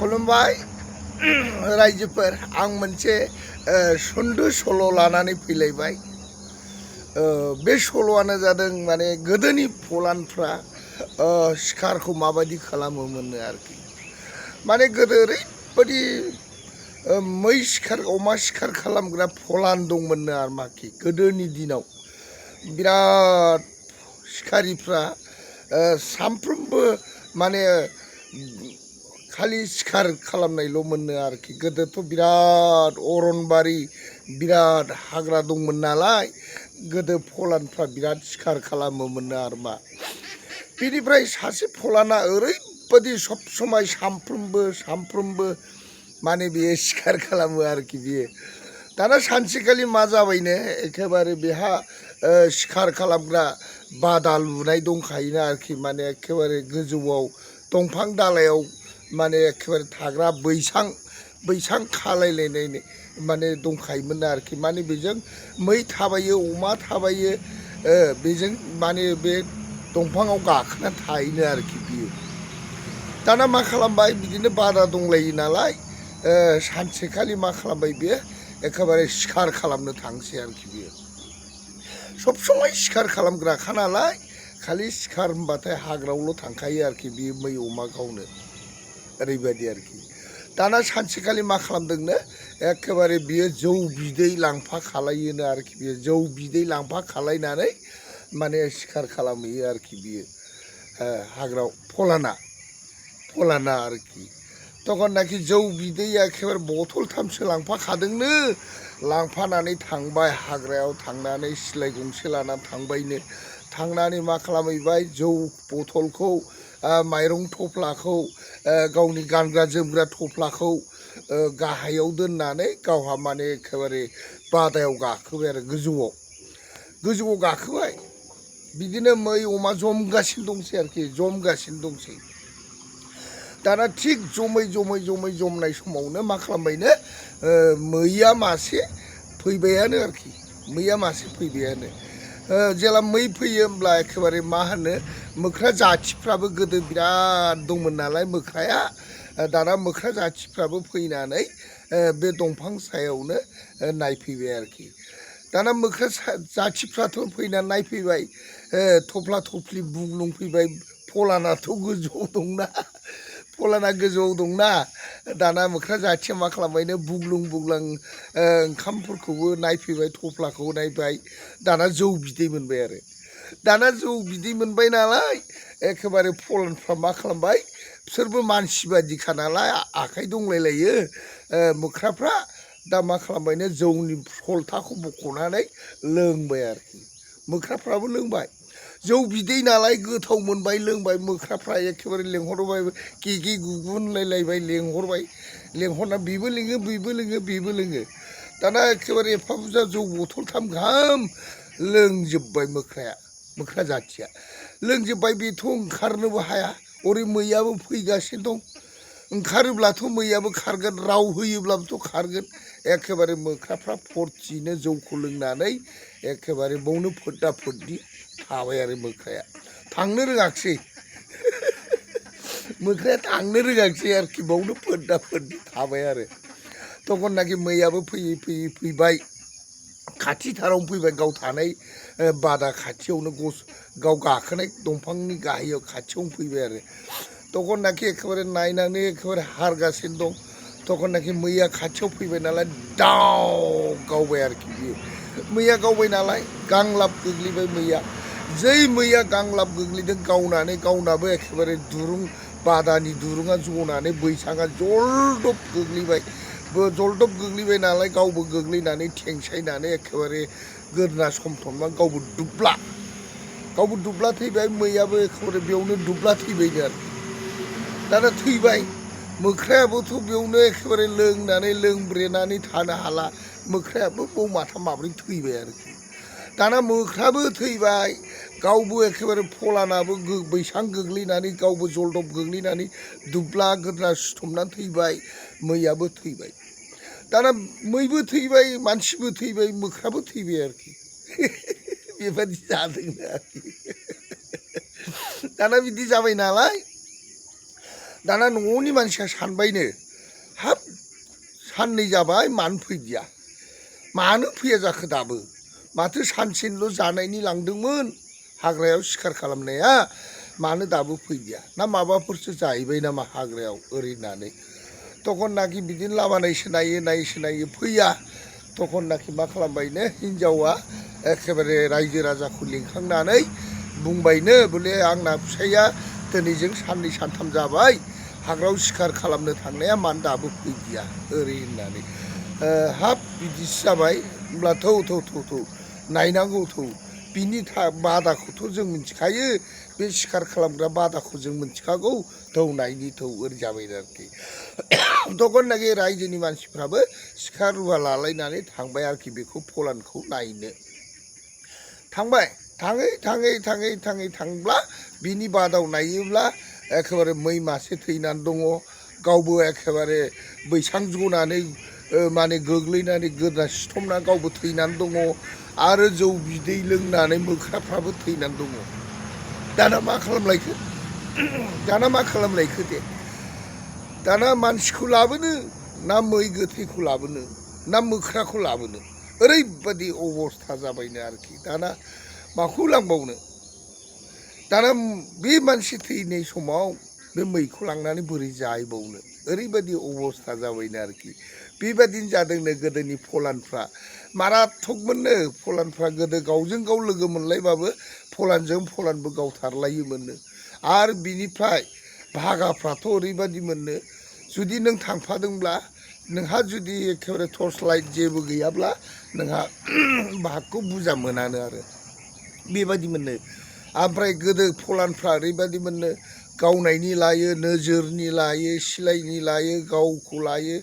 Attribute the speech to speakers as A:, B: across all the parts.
A: खुलुमबाय रायजोफोर आं मोनसे सुंद' सल' लानानै फैलायबाय। बे सल'आनो जादों माने गोदोनि फलानफ्रा शिकारखौ माबायदि खालामोमोननो आरोखि। माने गोदो ओरैबायदि मै शिकार अमा शिकार खालामग्रा फलान दंमोननो आरोमाखि गोदोनि दिनाव। बिराद शिकारिफ्रा सानफ्रोमबो माने खालि शिकार खालामनायल' मोननो आरोखि। गोदोथ' बिराद अरनबारि बिराद हाग्रा दंमोन नालाय गोदो फलानफ्रा बिराद शिकार खालामोमोननो आरोमा। बिनिफ्राय सासे फलाना ओरैबायदि सब समाय सामफ्रोमबो माने बियो शिकार खालामो आरोखि बियो। दाना सानसेखालि मा जाबायनो एखेबारे बेहा शिकार खालामग्रा बादा लुनाय दंखायोना आरोखि। माने एखेबारे गोजौआव दंफां दालायाव माने एखेबारे थाग्रा बैसां खालायलायनाय माने दंखायोमोन आरोखि। माने बेजों मै थाबायो अमा थाबायो बेजों माने बे दंफाङाव गाखोना थायोनो आरोखि बियो। दाना मा खालामबाय बिदिनो बादा दंलायो नालाय सानसेखालि मा खालामबाय बियो एखेबारे शिकार खालामनो थांसै आरोखि बियो। सब समाय शिकार खालामग्राखा नालाय खालि शिकार होनबाथाय हाग्रायावल' थांखायो आरोखि बियो मै अमा गावनो ओरैबायदि आरोखि। दाना सानसेखालि मा खालामदोंनो एखेबारे बियो जौ बिदै लांफा खालायोनो आरोखि। बियो जौ बिदै लांफा खालायनानै माने शिकार खालामहैयो आरोखि बियो हाग्रायाव फलाना आरोखि। तखननाखि जौ बिदै एखेबारे बथलथामसो लांफाखादोंनो। लांफानानै थांबाय हाग्रायाव थांनानै सिलाय गंसे लानानै थांबायनो। थांनानै मा खालामहैबाय जौ बथलखौ माइरं थफ्लाखौ गावनि गानग्रा जोमग्रा थफ्लाखौ गाहायाव दोननानै गावहा माने एखेबारे बादायाव गाखोबाय आरो गोजौआव गाखोबाय। बिदिनो मै अमा जमगासिनो दंसै आरोखि जमगासिनो दंसै। दाना थिग जमनाय समावनो मा खालामबायनो मैया मासे फैबायानो आरोखि। मैया मासे फैबायानो। जेला मै फैयो होमब्ला एखेबारे मा होनो मोख्रा जाथिफ्राबो गोदो बिराद दंमोन नालाय मोख्राया। दाना मोख्रा जाथिफ्राबो फैनानै बे दंफां सायावनो नायफैबाय आरोखि। दाना मोख्रा जाथिफ्राथ' फैनानै नायफैबाय थफ्ला थफ्लि बुग्लुंफैबाय। फलानाथ' गोजौआव दंना दाना मोख्रा जाथिया मा खालामबायनो बुग्लुं ओंखामफोरखौबो नायफैबाय थफ्लाखौ नायबाय। दाना जौ बिदै मोनबाय आरो। दाना जौ बिदै मोनबाय नालाय एखेबारे फलानफ्रा मा खालामबाय बिसोरबो मानसि बादिखा नालाय आखाइ दंलायलायो मोख्राफ्रा। दा मा खालामबायनो जौनि सलथाखौ बख'नानै लोंबाय आरोखि। मोख्राफ्राबो लोंबाय जौ बिदै नालाय गोथाव मोनबाय लोंबाय। मोख्राफ्रा एखेबारे लेंहरबाय गेगे गुगु होनलायलायबाय लेंहरना बेबो लोङो। दाना एखेबारे एफा बुरजा जौ बथलथाम गाहाम लोंजोब्बाय मोख्रा जाथिया लोंजोब्बाय। बेथ' ओंखारनोबो हाया ओरै मैयाबो फैगासिनो दं। ओंखारोब्लाथ' मैयाबो खारगोन राव होयोब्लाबोथ' खारगोन। एखेबारे मोख्राफ्रा फरथियैनो जौखौ लोंनानै एखेबारे बावनो फोददा फोददि थाबाय आरो मोख्राया थांनो रोङाखिसै। मोख्राया थांनो रोङाखिसै आरोखि बावनो फोददा फोददि थाबाय आरो। तखननाखि मैयाबो फैबाय खाथिथारावनो फैबाय गाव थानाय बादा खाथियावनो गाव गाखोनाय दंफांनि गाहायाव खाथियावनो फैबाय आरो। तखननाखि एखेबारे नायनानै एखेबारे हारगासिनो दं। तखननाखि मैया खाथियाव फैबाय नालाय दाव गावबाय आरोखि बियो। मैया गावबाय नालाय गांलाब गोग्लैबाय मैया। जै मैया गांलाब गोग्लैदों गावनानै गावनाबो एखेबारे बादानि दुरुङा जनानै बैसाङा जलदब गोग्लैबाय नालाय गावबो गोग्लैनानै थेंसायनानै एखेबारे गोदोना समथमनानै गावबो दुब्ला थैबाय। मैयाबो एखेबारे बेयावनो दुब्ला थैबायनो आरोखि। दाना थैबाय मोख्रायाबोथ' बेयावनो एखेबारे लोंब्रेनानै थानो हाला। मोख्रायाबो बाव माथाम माब्रै थैबाय आरोखि। दाना मोख्राबो थैबाय गावबो एखेबारे फलानाबो बैसां गोग्लैनानै गावबो जलदब गोग्लैनानै दुब्ला गोदोना सिथमनानै थैबाय। मैयाबो थैबाय। दाना मैबो थैबाय मानसिबो थैबाय मोख्राबो थैबाय आरोखि। बेबायदि जादोंनो आरोखि। दाना बिदि जाबाय नालाय दाना न'नि मानसिया सानबायनो हाब साननै जाबाय मानो फैदिया मानो फैया जाखो दाबो माथो सानसेनिल' जानायनि लांदोंमोन हाग्रायाव सिखार खालामनाया मानो दाबो फैदिया ना माबाफोरसो जाहैबाय नामा हाग्रायाव ओरै होननानै तखननाखि बिदिनो लामा नायसो फैया तखननाखि मा खालामबायनो हिन्जावा एखेबारे रायजो राजाखौ लिंखांनानै बुंबायनो बले आंना फिसाइया दिनैजों साननै सानथाम जाबाय हाग्रायाव सिखार खालामनो थांनाया मानो दाबो फैदिया ओरै होननानै हाब बिदिसो जाबाय होमब्ला थौ नायनांगौ थौ बिनि बादाखौथ' जों मिथिखायो बे सिखार खालामग्रा बादाखौ जों मिथिखागौ थौ नायनि थौ ओरै जाबाय आरोखि तखननाखि रायजोनि मानसिफ्राबो सिखा रुवा लालायनानै थांबाय आरोखि बेखौ फलानखौ नायनो थांबाय थाङै थांब्ला बिनि बादाव नायोब्ला एखेबारे मै मासे थैनानै दङ गावबो एखेबारे बैसां जनानै माने गोग्लैनानै गोदना सिथमना गावबो थैनानै दङ आरो जौ बिदै लोंनानै मोख्राफ्राबो थैनानै दङ दाना मा खालामलायखो दे दाना मानसिखौ लाबोनो ना मै गोथैखौ लाबोनो ना मोख्राखौ लाबोनो ओरैबादि अबस्था जाबायनो आरोखि दाना माखौ लांबावनो दाना बे मानसि थैनाय समाव बे मैखौ लांनानै बोरै जाहैबावनो ओरैबादि अबस्था जाबायनो आरोखि बेबादिनो जादोंनो गोदोनि फलानफ्रा माराथकमोननो फलानफ्रा गोदो गावजों गाव लोगो मोनलायबाबो फलानजों फलानबो गावथारलायोमोननो आरो बिनिफ्राय भागाफ्राथ' ओरैबादि मोननो जुदि नों थांफादोंब्ला नोंहा जुदि एखेबारे टर्च लाइट जेबो गैयाब्ला नोंहा भागखौ बुरजा मोनानो आरो बेबादि मोननो ओमफ्राय गोदो फलानफ्रा ओरैबादि मोननो गावनायनि लायो नोजोरनि लायो सिलायनि लायो गावखौ लायो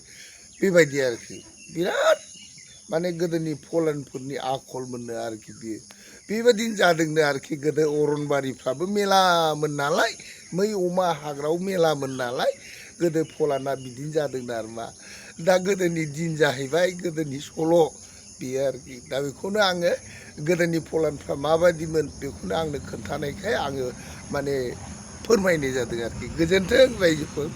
A: बेबायदि आरोखि बिराद माने गोदोनि फलानफोरनि आखल मोननो आरोखि बियो बेबायदिनो जादोंनो आरोखि गोदो अरनबारिफ्राबो मेलामोन नालाय मै अमा हाग्रायाव मेलामोन नालाय गोदो फलाना बिदिनो जादोंनो आरो मा दा गोदोनि दिन जाहैबाय गोदोनि सल' बेयो आरोखि दा बेखौनो आङो गोदोनि फलानफ्रा माबायदिमोन बेखौनो आंनो खोन्थानायखाय आङो माने फोरमायनाय जादों आरोखि गोजोन्थों रायजोफोर